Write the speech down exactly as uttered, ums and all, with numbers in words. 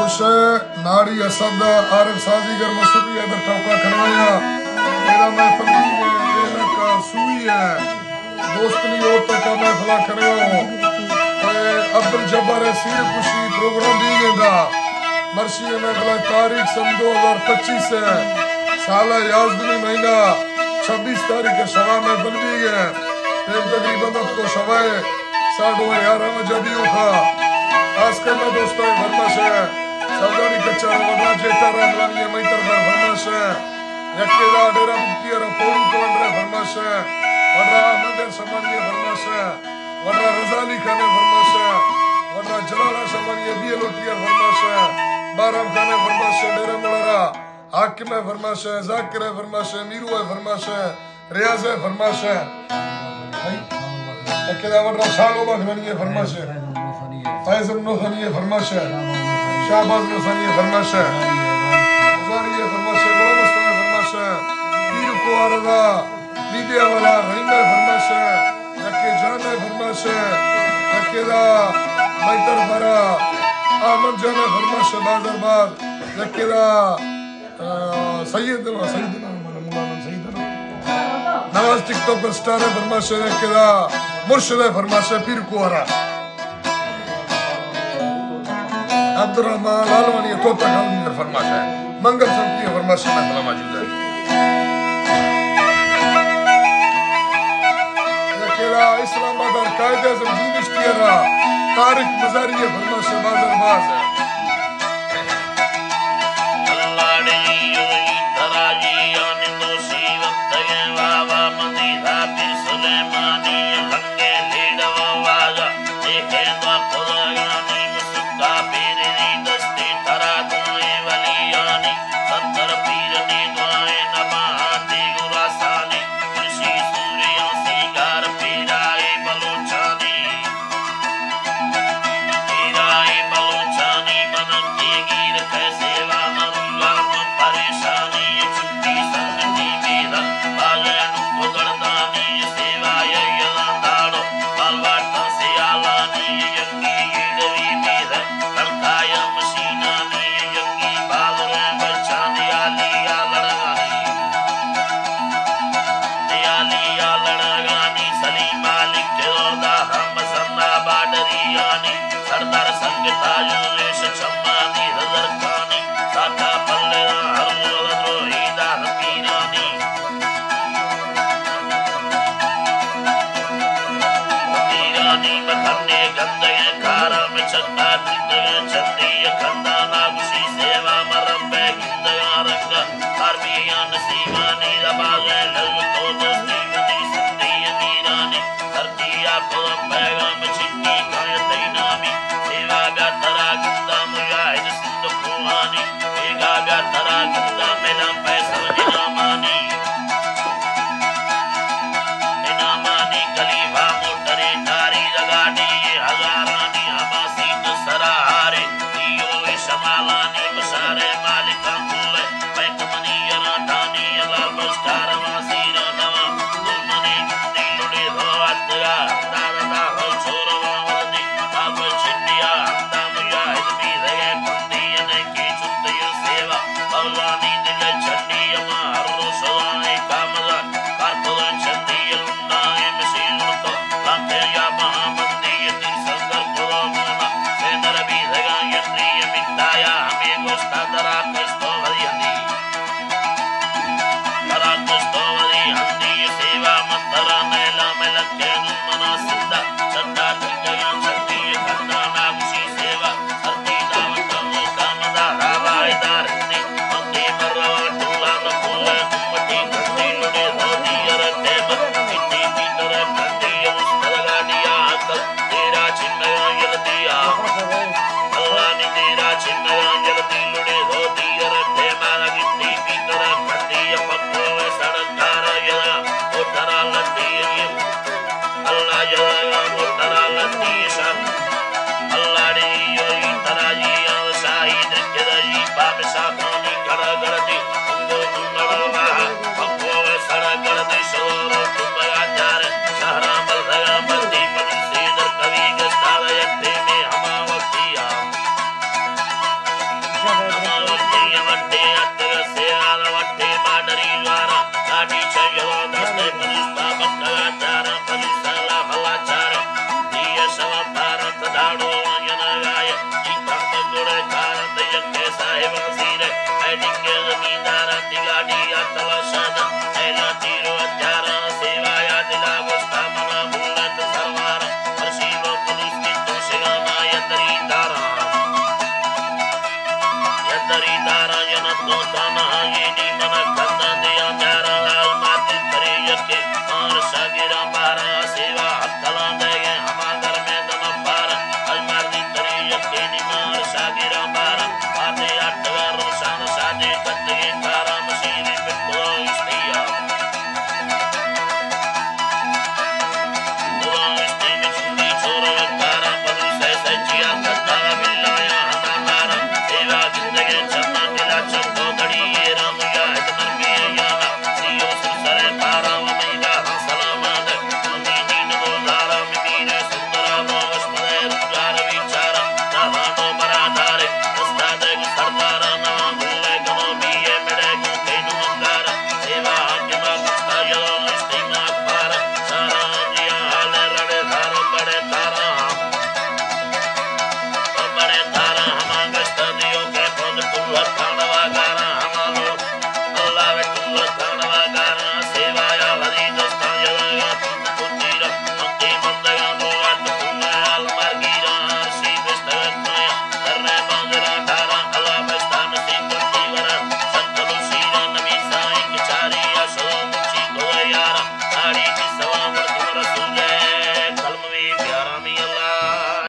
شے ناڑی اسد عارف سازی گر مسری ہے در ٹوکا کھڑوایا۔ میرا محفل بھی ہے، اے لکا سوئی ہے۔ دوستنی او تکا محفلہ کھڑواؤ۔ اے عبدالجبار ہے سیر کشی پروگرام بھی گیندا۔ مرشی ہے محفلہ تاریخ سن دو ہزار پچیس ہے۔ سالہ یازدہویں مہینہ چھبیس تاریخ ہے شوا محفل بھی ہے۔ ٹائم تقریباً رات کو شوا ہے۔ ساڈو یارہ وجہ دی اوکھا۔ خاص کر میں دوستاں دی فرمائش ہے۔ سرداری کچا را وڈا جیٹا را بلانی ہے، میں طرف فرمائش ہے۔ یکے دا ڈیرہ بکتی را پوڑو کلنڈر ہے فرمائش ہے۔ وڈا احمد شمانی ہے فرمائش ہے۔ وڈا رضا علی خان ہے فرمائش ہے۔ وڈا جلالہ شمانی ہے، بی لوٹی ہے فرمائش ہے۔ بارہ خان ہے فرمائش ہے، ڈیرہ ملارا۔ حاکم ہے فرمائش ہے، ذاکر ہے فرمائش ہے، میرو ہے فرمائش ہے، ریاض ہے فرمائش ہے۔ بھائی، اے کدا وڈا شاہ لوبا گھنانی ہے فرمائش ہے۔ فیض النوخانی ہے فرمائش ہے۔ شہباز نوخانی ہے فرمائش ہے۔ ہزاری ہے فرمائش ہے، غلام مستر ہے فرمائش ہے۔ پیر کو آرزا، میڈیا والا رحیم ہے فرمائش ہے۔ یکے جان ہے فرمائش ہے۔ یکے دا میتر بھرا احمد جان ہے فرمائش ہے، بازار باز۔ یکے دا آ، سیدنا، سیدنا، مولانا سیدنا۔ نواز ٹک ٹاک پر سٹار ہے، فرمائش ہے کدا مرشد ہے، فرمائش ہے پیر کوارا۔ عبدالرحمان لالوانی ہے، طوطا گاؤں ہے، فرمائش ہے۔ منگل سنتی ہے، فرمائش ہے، میں سلام موجود ہے۔ کدا اسلام آباد قائد اعظم یونیورسٹی ہے، طارق مزاری ہے، فرمائش ہے، بازار باز ہے۔ اللہ ݙیوئی تراجی آنی دوشی وقت گئے واوا مدی حافظ سلیمانی لنگے لیڈ واوا جا دیکھے دا خدایانی مسکا پیر دی دستی ترا دعائیں ولیانی ستر پیر دی دعائیں نباہاں دی گراسانی کرسی سوریاں سینگار پیرائے بلوچانی۔ پیرائے بلوچانی مننگے گیر کیسے وا مرو یار من پریشانی چھٹی سنگتی میرا باغے نو گزردانی سیوا یلا داڑو پالواٹا سیالانی یکی گیڑوی میرا تڑکایا مشینانی یکی بازرے بچانی آلی آ لڑانی۔ دیالی یا لڑاگانی سلیم مالک دا ہم سنا باڈریانی سردار سنگ تاجو ریش چمانی رزرکانی ساٹا پلے ہر ولد روہی دا حقیرانی۔ حقیرانی مکھنے گندے کارا میں چکا دندے چندی کھندا ناگشی سیوا مرم بے گندے رنگ عربیاں نسیمانی رباغیں لل تو دوستی مدی سندھی امیرانی دھرتی آ پرم پیغام چھٹی کائے تئی نامی سیوا بیا ترا گندا مجاہد سندھ کوہانی بیگا بیا ترا گندا میرا پیسر انعامانی انعامانی کلیفہ موٹرے ٹاری لگاڈی ہزارانی ہماسی تو سرا ہارے دیو شمالانی بشارے مالکاں کھلے میں کمنی یرا دانی اللہ بشکار واسیرا نوا کمنی جندی لڑی ہو اتیا داردا ہو چھوڑوا وردی باب چھنڈیا ہمدا مجاہد بھی رہے کندی نے کی چھٹی سیوا بولانی دل چھنڈی اما ہر روز سوانے کاملا کار پلان چھنڈی لنڈا اے مشین تو لاکھے یا مہا مندی تی سنگر پلو مونا سیندر بھی رہا یتری مٹایا ہمیں گوشتا درا کشتو وری ہندی درا کشتو وری ہندی سیوا مندرا میلا میں لکھے نو منا سندا چندا دنگیاں چھٹی کھندا ناگشی سیوا سردی دعوت کم کام دا راوا ادار دی مندی مروا ٹولا نکولا کمتی کھنڈی لڑے دھوتی ارتے مندی پیتر کھنڈی مسترگا دیا عقل تیرا چھنگا یلدیا اللہ نی تیرا چھنگا یلدی لڑے دھوتی ارتے مارا گندی پیتر کھنڈی پکو سڑک دارا یلا او ترا لتی اللہ جلایا مترا لتی شان اللہ ری یوئی ترا جی آن شاہی درکھ دا جی بادشاہ خانی گھڑا گھڑ دی انگو انگڑا ماہ پکو سڑا گھڑ دی شور تبیا چار شہرا بلدیا مندی پنی سیدر کبھی گستار یکتے میں ہما وقتی آ کو تنہائی دی منت